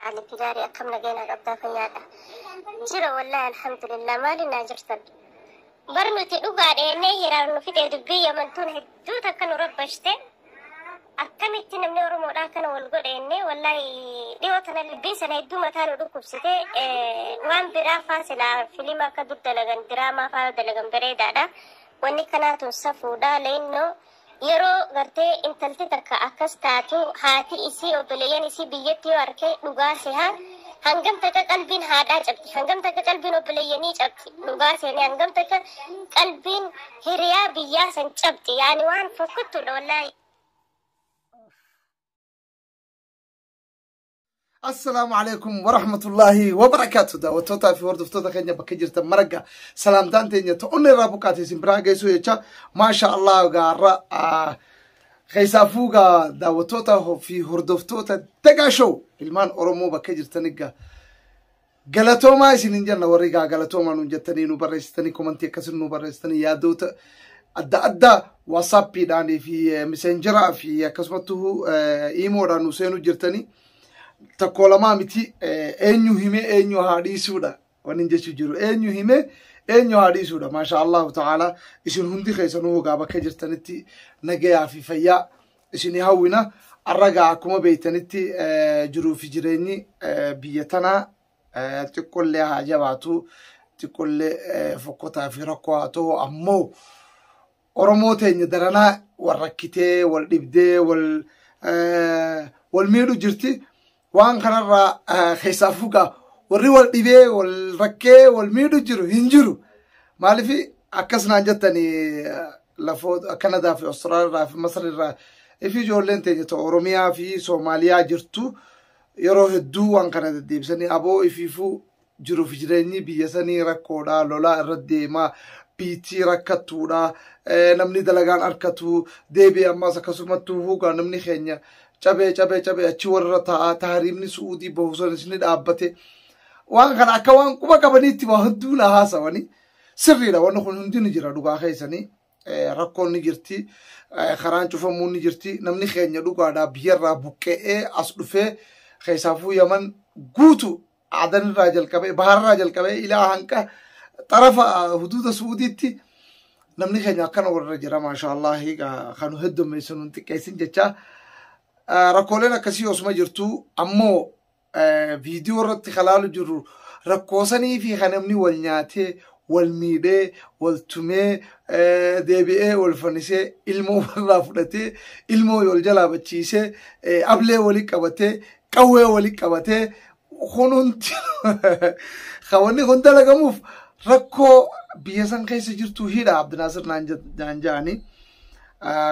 Ani gaarii, akkam nageenya qabdaa? Fayyaadha. Jira wallahi, alhamdulillah. Maali naa jirtan? Bar nuti dhugaadha jennee hiraar nu fide. Dubbii yamantuun hedduu takka nu rabbashte. Akkamitti namni Oromoodhaa kana wal godhe jennee, wallahi dhiyoo tana dubbii sana hedduu mataa nu dhukkubsite. Waan biraa faa silaa filima akka dur dalagan, diraamaa faa dalagan bareedaadha. Wanni kanaatun safuudha leennoo. Yeroo gartee intalti takka akkas taatu, haati isii, obboleeyyan isii biyyatti yoo arke, dhugaa sehaa hangam takka qalbiin haadhaa cabdi, hangam takka qalbiin obboleeyyanii cabdi, dhugaa seenee hangam takka qalbiin hiriyaa biyyaa san cabdi. Yaani waan fokkuttuudha wallaahi. Assalaamu alaikum warahmatullaahi wabarakaatu. Daawwattootaa fi hordoftoota keenya bakka jirtan maragga, salaamtaan teenya ta'onni irraa buqqaate isin biraa geessuu jecha. Maasha Allah, gaarra keessaafuu gaa daawwattoota fi hordoftoota Dagaa Show, ilmaan Oromoo bakka jirtan egaa galatoomaa isin hin jenna. Warri gaa galatoomaa nuun jettanii nu barreessitanii, komantii akkasii nu barreessitanii, yaadoota adda addaa WhatsAppiidhaanii fi Messengeraa fi akkasumattuu imoodhaan nu seenuu jirtanii tokko lamaa miti. Eenyu himee eenyu haa dhiisuudha wanni jechuu jiru, eenyu himee eenyu haa dhiisuudha. Maasha Allahu ta'ala, isin hundi keessanuu hogaa bakka jirtanitti nagayaa fi fayyaa isin hawwina. Arragaa akkuma beeytanitti jiruu fi jireenyi biyya tanaa xiqqollee haa jabaatu, xiqqollee fokkotaa fi rakkoo haa ta'u, ammoo Oromoo teenya daranaa wal rakkitee, wal dhibdee, wal miidhu jirti. Waan kanarraa keessaafuu gaa warri wal dhibee, wal rakkee, wal miidhu jiru hin jiru. Maaliif akkas naan jettanii, lafoo Kanadaa fi Awustiraaliyaa fi Masriirraa fi ijoolleen teenya Oromiyaa fi Soomaaliyaa jirtu yeroo hedduu waan kana deddeebisanii, aboo ifiifuu jiruuf jireenyi biyya sanii rakkoodha, lolaa irra deemaa, biitii rakkattuudha, namni dalagaan harkatu deebi'e. Ammaas akkasumattuu hugaa namni keenya cabee cabee cabee achi warra ta'a, taariifni Su'uudii bahu sanis ni dhaabbate. Waan kana akka waan quba qabaniitti waa hedduu na haasawanii. Sirriidha, wanni kun hundi ni jira. Dhugaa keessanii rakkoon ni jirti, karaan cufamuun ni jirti. Namni keenya dhugaadhaa biyyarraa buqqe'ee as dhufee, keessaafuu Yaman guutu, Adanirraa jalqabee, baharraa jalqabee ilaa hanqa xarafa huduuda Su'uudiitti namni keenya akkana warra jira. Maasha Allah, kan heddummeessu nun xiqqeessin jecha. Rakkooleen akkasii osuma jirtu, ammoo viidiyoo irratti kalaalu jirru rakkoosanii fi kan namni wal nyaatee, wal miidhee, wal tumee, deebi'ee wal fannisee, ilmoo walirraa fudhatee, ilmoo wal jalaa bachiisee, ablee walii qabatee, qawwee walii qabatee, kun hundi wanni kun dalagamuuf rakkoo biyya san keessa jirtu hidha Abdinaasir naan ja'anii.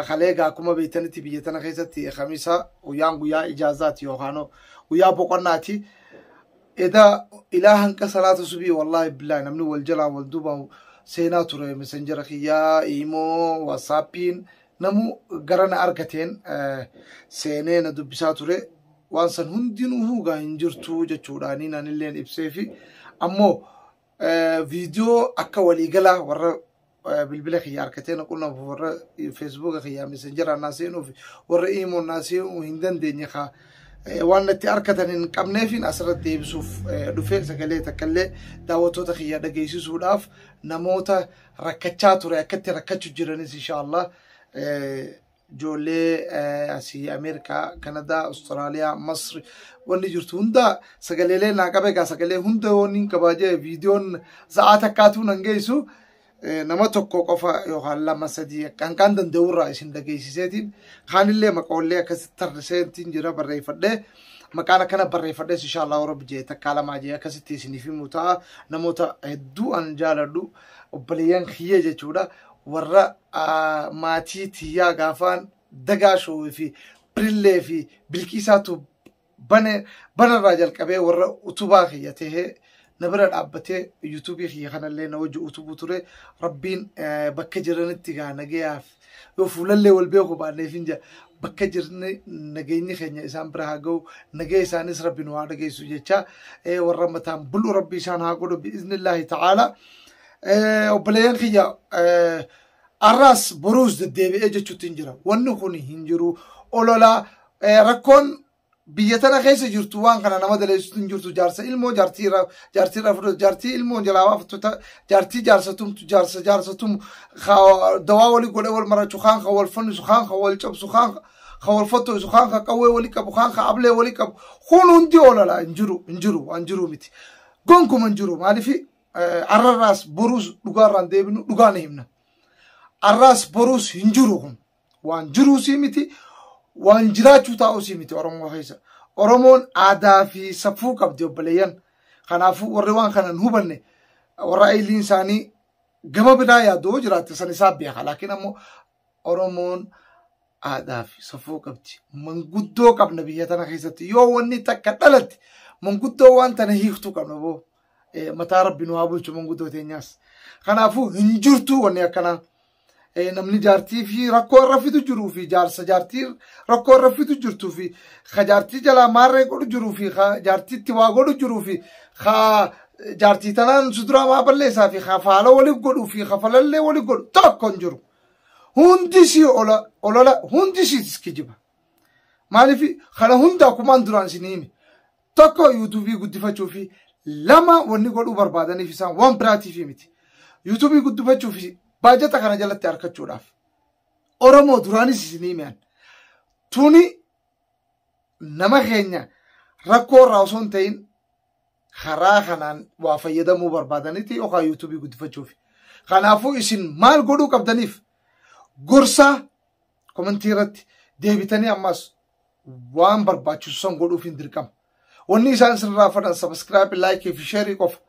Kalee egaa akkuma beektanitti biyya tana keessatti Kamisa guyyaan guyyaa ijaazaati yookaan guyyaa boqonnaati. Eda ilaa hanqa salaata subii, wallahi billahi, namni wal jalaa wal duuba seenaa ture. Messengera kiyyaa, imoo, WhatsAppiin namu gara na argateen seenee na dubbisaa ture. Waan san hundinuu hugaa hin jirtu jechuudhaanii anilleen ibsee fi ammoo viidiyoo akka waliigalaa warra bilbila kiyya harkatee na qunnamu, warra Facebooka kiyya Messengera naa seenuu fi warra imoon naa seenuu hin dandeenye, kaa waan natti harkatan hin qabneefin asirratti deebisuuf dhufe. Sagalee takkallee daawwattoota kiyya dhageessisuudhaaf, namoota rakkachaa ture akkatti rakkachuu jiranis insha Allah ijoollee asii Ameerikaa, Kanadaa, Awustiraaliyaa, Masri wanni jirtu hunda sagaleelee naa qabe. Egaa sagalee hunda yoon hin qabaa jee, viidiyoon sa'aa takkaatuu nan geessu. Nama tokko qofa yookaan lama sadii kan kaan danda'urraa isin dhageessiseetiin, kaanillee maqoollee akkasitti tarriseetiin jira barreeffadhee, maqaan akkana barreeffadhees insha Allah Rabbi jee takkaa lamaa jee akkasitti isiniif himu ta'a. Namoota hedduu an jaaladhu, obboleeyyan kiyya jechuudha, warra maatii tiyyaa gaafaan Dagaa Show fi Birillee fi Bilqiisaatu bane banarraa jalqabee warra utubaa kiyya tahee na bira dhaabbatee YouTubeii kiyya kanallee na wajji utubuu ture, Rabbiin bakka jiranitti gaa nagayaaf yoo fuulallee wal beeku baanneef hin jira, bakka jirni nageenyi keenya isaan bira haa ga'u, nagaya isaanis Rabbi nu haa dhageessu jecha, warra mataan bulu Rabbi isaan haa godhu bi'iznillaahi ta'ala. Obboleeyyan kiyya, arraas boruus deddeebi'ee jechuutti hin jira. Wanni kun hin jiru, ololaa rakkoon Biyya tana keessa jirtu waan kana nama daleessitu hin jirtu. Jaarsa ilmoo jaartii irraa jaartii irraa fudhatu, jaartii ilmoo jalaa baafatu, jaartii jaarsa tumtu, jaarsa jaarsa tumu, dawaa walii godhee wal marachu, kaan ka wal fannisu, kaan ka wal cabsu, kaan ka wal fottoisu, kaan ka qawwee walii qabu, kaan ka ablee walii qabu. Kun hundi oolala hin jiru, hin jiru, waan jiru miti. Gonkuma hin jiru. Maaliif arrarraas boruus dhugaarraan deebinu, dhugaa ni himna. Arraas boruus hin jiru kun. Waan jiruusii miti. Waan jiraachuu taa'uusii miti Oromoo keessa. Oromoon aadaa fi safuu qabdi, obboleeyyan. Kanaafuu warri waan kana hin hubanne, warra ayiliin isaanii gama biraa yaaduu jiraatte, san isaa beeka. Laakiin ammoo Oromoon aadaa fi safuu qabdi. Manguddoo qabna biyya tana keessatti. Yoo wanni takka dhalatte, manguddoo waan tana hiiktuu qabna boo. Mataa Rabbi nu haa bulchu manguddoo teenyaas. Kanaafuu hin jirtu wanni akkanaa. Namni jaartii fi rakkoo irra fidu jiruu fi jaarsa jaartii rakkoo irra fidu jirtuu fi ka jaartii jalaa maarree godhu jiruu fi ka jaartiitti waa godhu jiruu fi ka jaartii tanaan suduraa maa balleessaa fi ka faala waliif godhuu fi ka falallee waliif godhu tokko hin jiru. Hundi sii olola, hundi siitis kijiba. Maaliif kana hunda akkumaan duraan isin hime. Tokko yuutuubii guddifachuu fi lama wanni godhuu barbaadaniif isaan waan biraatiif miti. Yuutuubii guddifachuu fi baajata kana jalatti harkachuudhaaf. Oromoo, duraanis isin himean. Tuni nama keenya rakkoo irraa osoo hin ta'in karaa kanaan waa fayyadamuu barbaadaniiti yookaan yuutuubii guddifachuuf. Kanaafuu isin maal godhuu qabdaniif gorsaa komentii irratti deebitanii ammas waan barbaachisu san godhuuf hin dirqama. Wanni isaan sirraa fedhan subscribe, like fi share qofa.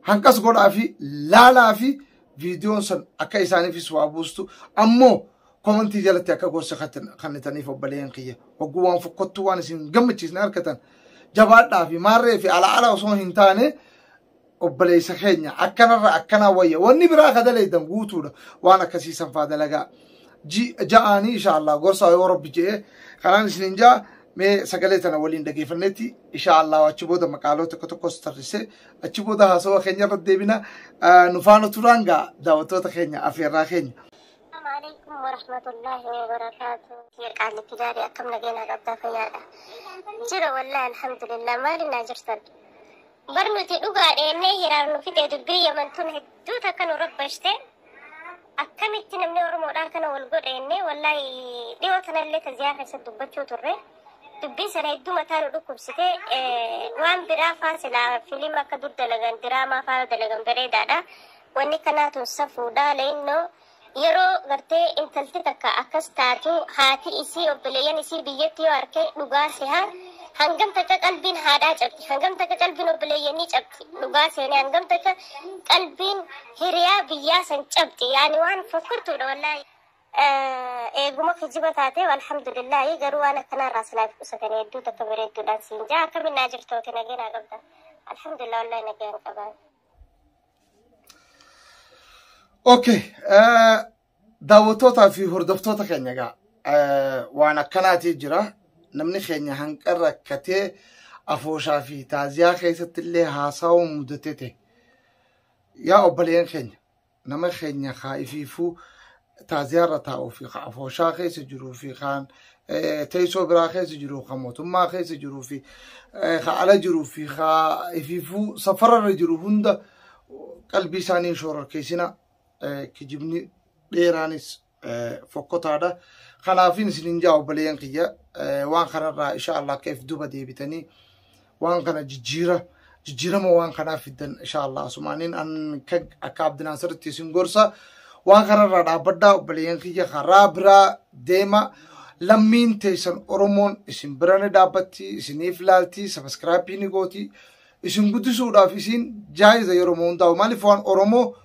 Hanqas godhaa fi laalaa fi viidiyoon san akka isaaniifis waa buustu, ammoo komentii jalatti akka gorsa kennitaniif, obboleeyyan kiyya. Hogguu waan fokkottuu, waan isin gammachiisne argatan, jabaadhaa fi maarree fi ala ala osoo hin taane, obboleessa keenya akkanarra akkanaa wayya, wanni biraa ka daleeydan guutuudha, waan akkasiisan faa dalagaa. Ja'anii insha Allah gorsa yoo Rabbi je'e kanaan isinin ja'a. Mee sagalee tana waliin dhageeffannetti insha Allah achi booda maqaaloo tokko tokkos tarrisee achi booda haasawa keenya irratti deebina. Nu faana turaan gaa, daawwattoota keenya, afeerraa keenya. السلام عليكم ورحمة الله وبركاته. يا قالي كداري أكم نجينا قبضة فيادا. جرى والله الحمد لله. مالنا جرتن. Barnuti dhugaadha jennee hiraarnu fide dubbii yamantuun hedduu takka nu rabbashte. Akkamitti namni Oromoodhaa kana wal godhe jennee, wallaahi dhiyoo tanallee taziyaa keessatti dubbachuu turre. Dubbiin sana hedduu mataa nu dhukkubsite. Waan biraa faa silaa filima akka dur dalagan, diraamaa faa dalagan bareedaadha. Wanni kanaatu safuudha leennoo yeroo gartee intalti takka akkas taatu, haati isii, obboleeyyan isii biyyatti yoo arke, dhugaa sihaa hangam takka qalbiin haadhaa cabdi, hangam takka qalbiin obboleeyyanii cabdi, dhugaa seenee hangam takka qalbiin hiriyaa biyyaa san cabdi. Yaani waan fokkortuudha wallaahi. Eeguma kijiba taate, alhamdulillahi, garuu waan akkanarraa silaaf qusatanii hedduu takka bareedduudhaan siin jaa. Akkamiin naa jirtooti, nageenaa qabda? Alhamdulillah, wallaahi nageen qabaa. Okay, daawwattootaa fi hordoftoota keenya gaa waan akkanaatii jira. Namni keenya hanqa rakkatee afooshaa fi taaziyaa keessatti illee haasawuu mudatee ta'e. Yaa obboleeyyan keenya, nama keenya haa ifiifuu taaziyaa irra taa'uu fi afooshaa keessa jiruu fi kaan teessoo biraa keessa jiruu, kan mootummaa keessa jiruu fi ka ala jiruu fi ka ifiifuu safararra jiru hunda qalbii isaanii shororkeessina. Kijibni dheeraanis fokkotaadha. Kanaafin isinin jaa, obboleeyyan kiyya, waan kanarraa insha Allah akka if duba deebitanii waan kana jijjiira jijjiirama waan kanaa fiddan insha Allah asumaaniin an akka Abdinaasiritti isin gorsa. Waan kanarraa dhaabbadhaa, obboleeyyan kiyya, karaa biraa deema. Lammiin teessan Oromoon isin bira ni dhaabbatti, isiniif laalti, subscribe ni gooti, isin guddisuudhaaf isin jaayiza yeroo hundaa'u. Maaliif waan Oromoo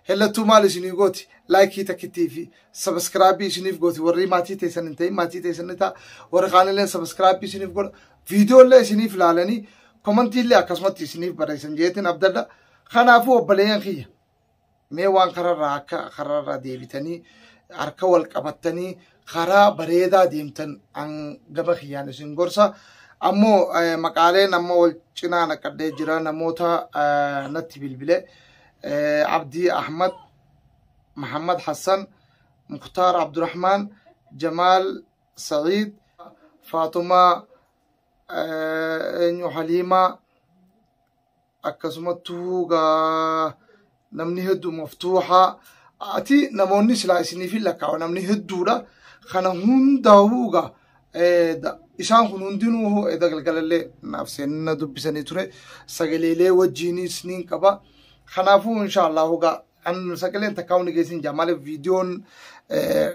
hellattuu maal isinii gooti? Like takkittii fi subscribe isiniif gooti. Warri maatii teessan hin ta'in maatii teessan ni ta'a, warri kaanillee subscribe isiniif godha, viidiyooillee isiniif laalanii komantiillee akkasumatti isiniif barreessan jeetiin abdadha. Kanaafuu obboleeyyan kiyya, mee waan kararraa akka kararraa deebitanii harka wal qabattanii karaa bareedaa deemtan an gama kiyyaan isin gorsa. Ammoo maqaaleen amma wal cinaa naqadhee jira, namoota natti bilbile: Abdii Ahmad, Muhammad Hassan, Mukhtaar Abdurrahman, Jamaal Sa'iid, Faatumaa, eenyu, Haliimaa, akkasumattuu gaa namni hedduu, Maftuuhaa, ati namoonni silaa isiniif hin lakkaa'a, namni hedduudha. Kana hundaa'uu gaa isaan kun hundinuu eda galgalallee naaf seenna dubbisanii ture, sagaleelee wajjiinis niin qaba. Kanaafuu inshaallahu gaa an sagaleen takkaa hundi geessin jaa, maaliif viidiyoon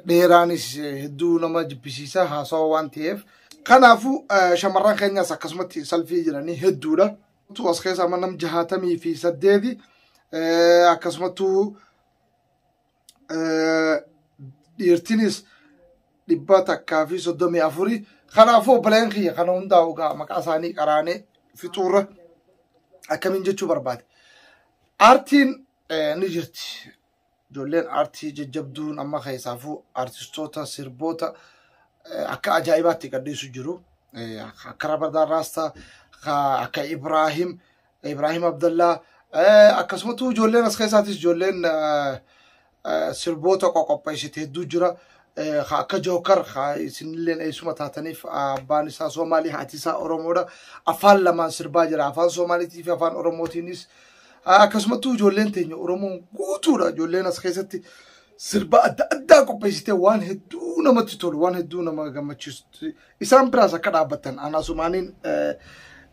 dheeraanis hedduu nama jibbisiisa haasawa waan ta'eef. Kanaafuu shamarran keenyas akkasumatti salfii jiranii hedduudha. As keessa amma nam 68, akkasumattuu dhiirtinis 134. Kanaafuu obboleen kiyya, kana hundaa'u gaa maqaa isaanii qaraanee fixuurra akkamiin jechuu barbaade. Aartiin ni jirti. Ijoolleen aartii jajjabduun amma keessaafuu aartistoota sirboota akka ajaa'ibaatti gadhiisu jiru. Akka Rabadaan Raastaa, akka Ibrahim Abdallaa, akkasumattuu ijoolleen as keessaatis ijoolleen sirboota qoqopheessite hedduu jira. Akka Jookar isinillee eessuma taataniif, abbaan isaa Soomaalii, haati isaa Oromoodha. Afaan lamaan sirbaa jira. Afaan Soomaaliitii fi afaan Oromootiinis. Akkasumattuu ijoolleen teenya Oromoon guutuudha. Ijoolleen as keessatti sirba adda addaa qopheessitee waan hedduu namatti tolu, waan hedduu nama gammachiisu. Isaan biraas akka dhaabbattan anasumaaniin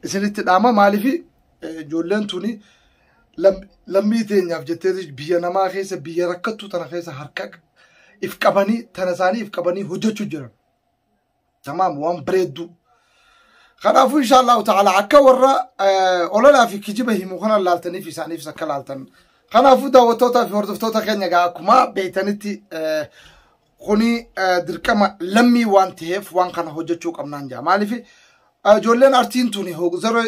isinitti dhaama. Maaliif ijoolleen tuni lammii teenyaaf jettee biyya namaa keessa, biyya rakkattuu tana keessa harka if qabanii, tana isaanii if qabanii hojjechuu jiran. Tamaam, waan bareedduu. Kanaafuu inshaallahu ta'ala akka warra ololaa fi kijiba himu kana laaltaniif isaaniifis akka laaltan. Kanaafuu daawwattootaa fi hordoftoota keenya gaa akkuma beektanitti kuni dirqama lammii waan ta'eef waan kana hojjechuu qabnaan jaa. Maaliif ijoolleen artiin tuni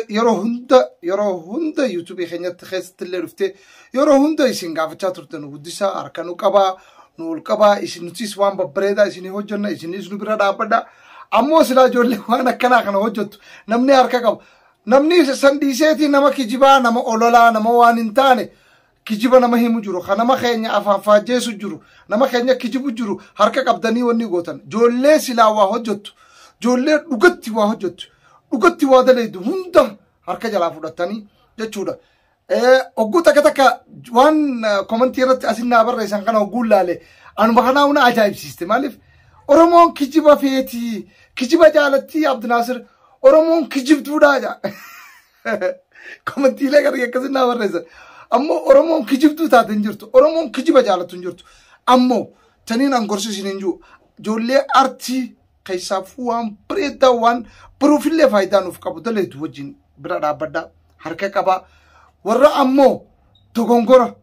yeroo hunda yuutuubii keenyatti keessatti illee dhuftee yeroo hunda isin gaafachaa turte: nu guddisaa, harka nu qabaa, nu ol qabaa, isin nutis waan babbareedaa isinii hojjenna, isinis nu bira dhaabbadha. Ammoo silaa ijoollee waan akkanaa kana hojjettu namni harka qaba. Namni san dhiiseetii nama kijibaa, nama ololaa, nama waan hin taane kijiba nama himu jiru, kan nama keenya afaan faajjeessu jiru, nama keenya kijibu jiru harka qabdanii wanni gootan. Ijoollee silaa waa hojjettu, ijoollee dhugatti waa hojjettu, dhugatti waa dalaydu hunda harka jalaa fudhatanii jechuudha. Hogguu takka takka waan komantii irratti asin naa barreessan kana hogguun laale anuma kanaa huna ajaa'ibsiiste. Maaliif Oromoon kijiba feetii, kijiba jaalattii, Abdinaasir Oromoon kijibduudhaa jaa. Komantiilee gara akkasin naa barreessan. Ammoo Oromoon kijibduu taate hin jirtu. Oromoon kijiba jaalattu hin jirtu. Ammoo taniin an gorsiisin hin jiru. Ijoollee artii keessaafuu waan bareedaa, waan baruufillee faayidaa nuuf qabu daleetu wajjin bira dhaabbadhaa, harka qabaa. Warra ammoo dogongora,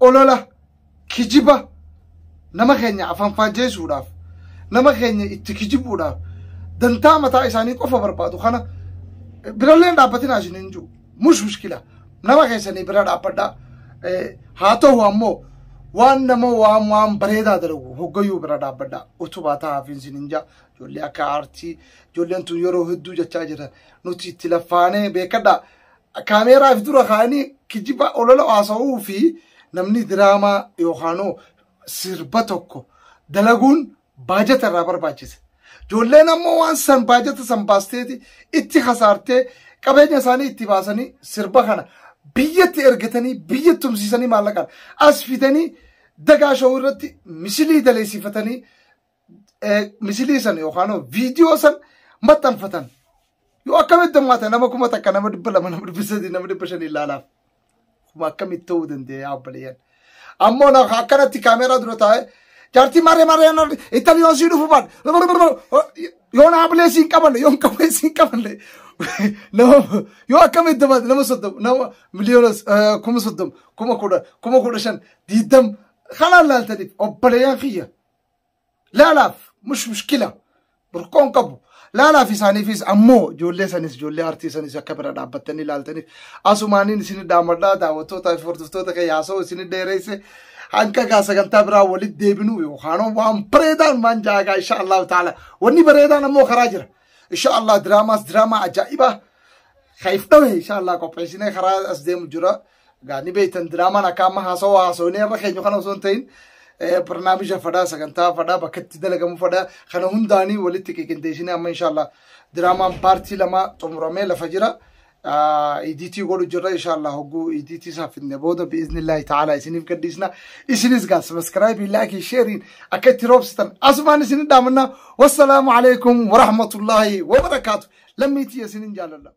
olola, kijiba nama keenya afaan faajjeessuudhaaf, nama keenya itti kijibuudhaaf dantaa mataa isaanii qofa barbaadu kana birallee dhaabbatinaa isin hin jiru. Mush mushkila nama keessanii bira dhaabbadhaa. Haa ta'u ammoo waan nama waan bareedaa dalagu hoggayyuu bira dhaabbadhaa, utubaa ta'aaf isin hin jaa. Ijoollee akka aartii, ijoolleen tun yeroo hedduu jechaa jiran nuti itti laffaanee beekadhaa. Kaameeraaf dura kaa'anii kijiba olola haasa'uu fi namni diraamaa yookaan sirba tokko dalaguun baajata irraa barbaachisa. Ijoolleen ammoo waan san baajata san baasteeti itti hasaartee qabeenya isaanii itti baasanii sirba kana biyyatti ergatanii, biyyatti tumsiisanii, maallaqaan as fidanii dagaa showuu irratti misilii daleessifatanii misilii san yookaan viidiyoo san maxxanfatan. Yoo akkamitti hammaate nama 1000, nama 200, nama 300, nama 500 ilaalaaf. Kuma akkamitti ta'uu dandeenya obboleeyyan? Ammoo akkanatti kaameeraa dura taa'ee jaartii maree maree intali yoo sii dhufu baadhe, yoo naabilee siin qabanne, yoo qabee siin qabanne, nama yoo akkamitti hammaate nama 30, nama miliyoona 30,000, 10,000, 15,000, 20 kanaan laaltaniif obboleeyyan kiyya laalaaf mush mushkila burqoon qabu. Laalaaf isaaniifis ammoo ijoollee sanis, ijoollee aartii sanis akka bira dhaabbattanii ilaaltaniif asumaaniin isin dhaamadhaa. Daawwattoota fi hordoftoota kee, haasa'u isin dheeresse. Hanga gaa sagantaa biraa walitti deebinu yookaan waan bareedaan waan jaagaa insha Allahu ta'ala wanni bareedaan ammoo karaa jira insha Allah. Diraamaas diraamaa ajaa'ibaa kaif dhawe insha Allah qopheessinee karaa as deemu jira. Gaa ni beektan, diraamaan akka amma haasawaa haasawanii irra keenya kana osoo hin ta'in Barnaamija fadhaa, sagantaa fadhaa, bakka itti dalagamu fadhaa, kana hundaanii walitti qindeessinee amma inshallah diraamaan paartii 2 xumuramee lafa jira. Idiitii godhu jirra inshallah, hogguu idiitii isaa fidne booda bi'iznillaahi ta'ala isiniif gadhiisna. Isinis gaa sabiskiraayibii, laayikii, sheeriin akka itti roobsitan asumaan isin dhaamanna. Wassalaamu alaikum warahmatullaahi wabarakaatu. Lammiitii isinin jaaladha.